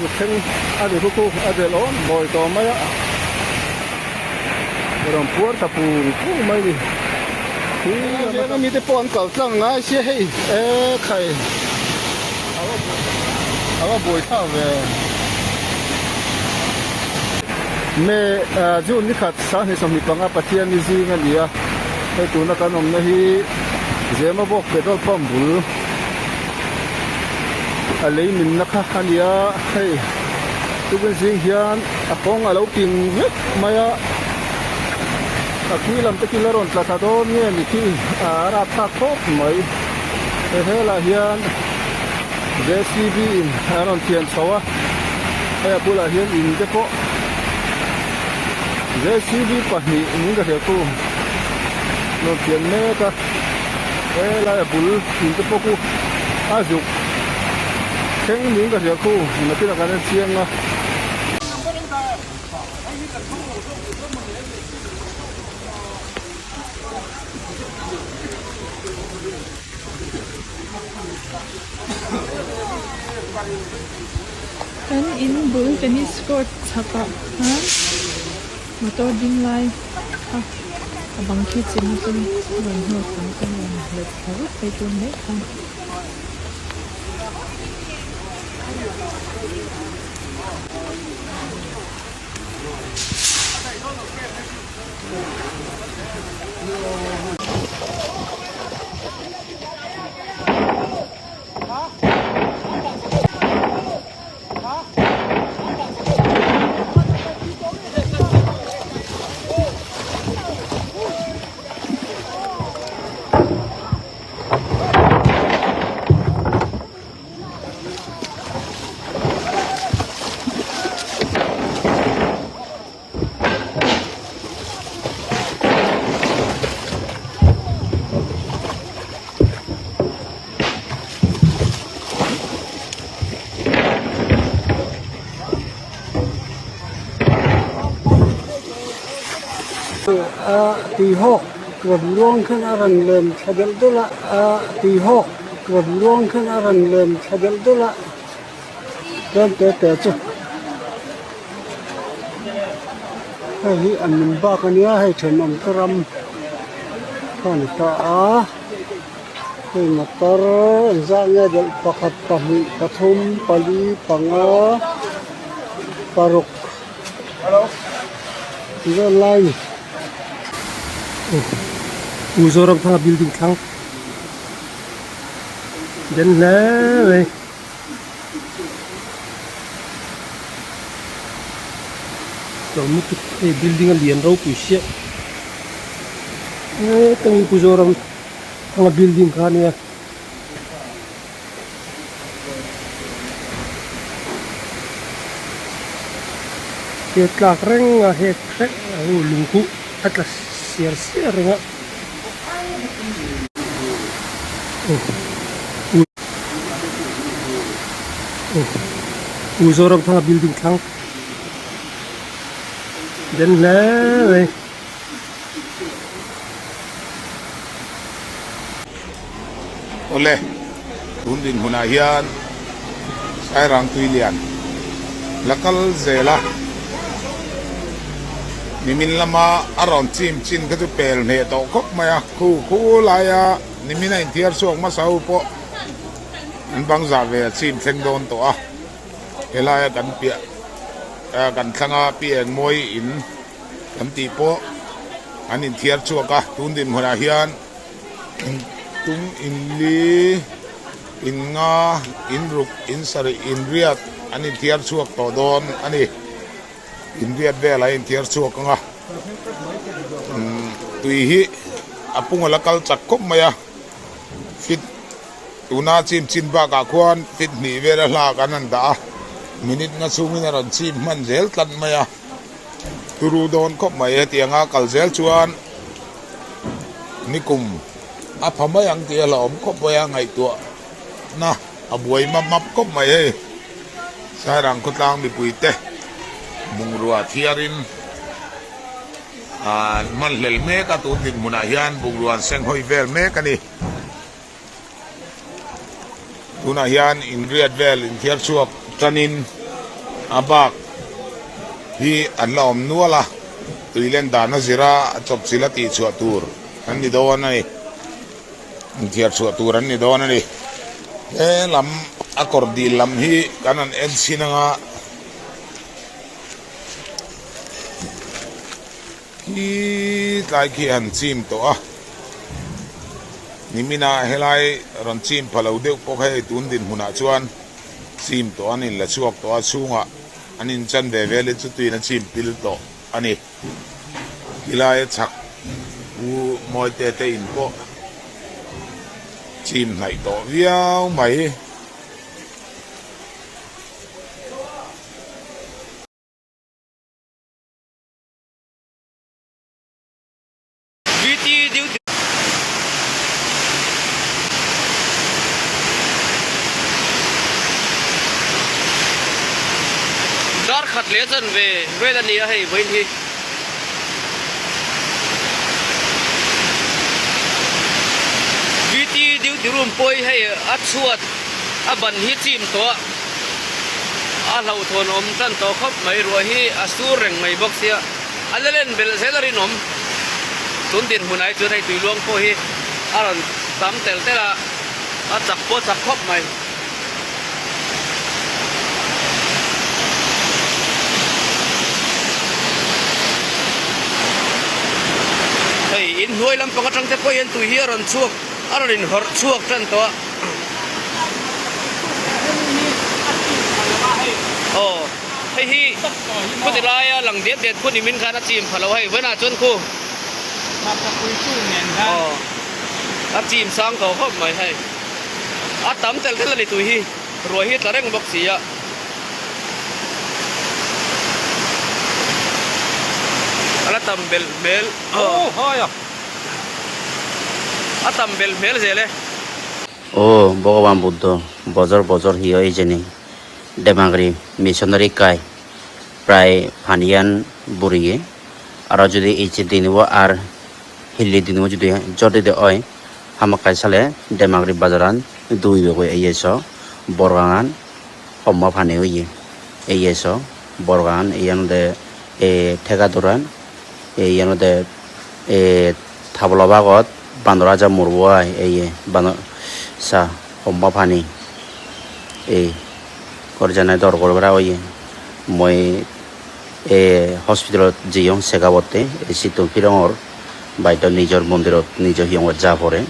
zuk thleng a ni khu khu a delh awm bawi tawh mai a rawn puar ta pung pung mai a ni khi a mite pawh an kal tlang ngai sia hei e khai a va buai thlak ve me June ni khat 2025 Pathian ni zing a ni a hei tuna kan awmna hi Zemabawk petrol pump bul. A lei minna kha a ni a hei tukin zing hian a kawng a lo ping vek mai a a khi lam te khi la rawn tla thla dawn nge ni khi a rap thlak khawp mai he helah hian J C B in a rawn thian chho a hei a bulah hian in te pawh J C B pahnih in ka hria chu rawn thian mek a. Helai a bul in te pawh khu a zuk thleng niin ka hria khu nakinah kan en chiang a. Kan in bul tennis court chhakah khan motor ding lai kha a bang khi chim atangin rawn hnawt ang ka rawn let thla vek phei tur mai khan. A tuihawk rawn luang khan a rawn len thla delh delh a a tuihawk rawn luang khan a rawn len thla delh delh a tlem te te chu hei hi an min bak a nia hei thenawm te ram kha a ni ta a. Hei motor engzah nge delh pakhat pahnih pathum pali panga paruk tih vel lai a ni. U Zoramthanga building thlang den hle mai. Tlawm lutuk hei building a lian ropui siah hetangin Pu Zoramthanga building kha ania. He tlak reng a he hrek a hu lungkhuh a tla siar siar reng a. U Zoramthanga building thlang den hle mai. Awle, tun dinhmunah hian Sairang Tuilian la kal zel a, nimin lama a rawn chim chin kha chu pel hneh tawh khawp mai a, khu khu laia nimin a inthiar chhuak hmasa ho pawh an bang zah ve a chim thleng dawn tawh a, helaia kan piah kan thlanga pi engmawi in kan tih pawh an inthiar chhuak a, tun dinhmunah hian tum inli in nga in ruk in sarih in riat an inthiar chhuak tawh dawn a ni in riat vel an inthiar chhuak ang a tui hi a pung a la kal chak khawp mai a fit tuna chim chin bakah khuan fit hnih vel a hlak an han dah a minute nga chhungin a rawn chim hman zel tlat mai a. Turu dawn khawp mai hetianga kal zel chuan nikum a pha mai ang tih a hlauhawm khawp mai a ngaihtuah na a buai map map khawp mai hei Sairang khawtlang mipui te bungrua thiarin an hman hlel mek a tun dinhmunah hian bungrua an seng hawi vel mek a ni tunah hian inriat vel inthiar chhuak tanin. A bak hi an la awm nual a, tui len dan a zir a, a chawpchilh a tihchhuah tur an ni dawn a ni. Inthiar chhuah tur an ni dawn a ni. He lam a kawr dil lam hi kan han en chhin anga khi tlai khi han chim tawh a. Nimina helai rawn chim pha lo deuh pawh kha hei tun dinhmunah chuan chim tawh an inla chhuak tawh a, chhungah an inchan ve vel hi chu tuin a chim pil tawh a ni. Tilaia chhak Pu Mawite te in pawh chim hnaih tawh viau mai. Duty duty. Dar khat leh chan ve vel a ni a hei vawiin hi. Duty duty room pawh hi hei a chhuat a ban hi chim tawh a, a hlauhthawn awm tan tawh khawp mai ruah hi a sur reng mai bawk sia. A la len belh zel a rinawm. Tun dinhmun ah hi chuan hei tui luang pawh hi a rawn tam tel tel a, a chak pawh a chak khawp mai. Hei inhnuai lampang atang te pawh hian tui hi a rawn chhuak a rawn inhawrh chhuak tan tawh a. Aw hei hi khuti laia lang diat diat khun imin khan a chim pha lo hei vawiinah chuan khu aw a chim sang tawh khawp mai hei. A tam tel tel a ni tui hi ruai hi a tla reng bawk si a. A la tam belh hmel a tam belh hmel zel e. Oh Bhagavan Buddha bojor bojor hi oi jeni Demagri missionary kai প্রায় ফানিয়ান বুড়িয়ে আরো যদি এই যে দিনও আর হিল্লি দিনও যদি জটিতে হয় হামাকাই সালে Demagri বাজারান দুই বেগই এই এস বরগান হম্মা ফানি হইয়ে এই এস বরগান ইয়ানদে এ ঠেকা দোরান এই ইয়ানদে এ থাবলা বাগত বান্দরাজা মুরবুয়াই এই বান্দর সা হম্মা ফানি এই করজানায় দর করবরা ওই মই এ হসপিটালত জিয়ং চেকআপতে এই চিটো ফিৰঙৰ বাইদেউ নিজৰ মন্দিৰত নিজৰ সিয়ঙত যা পৰে।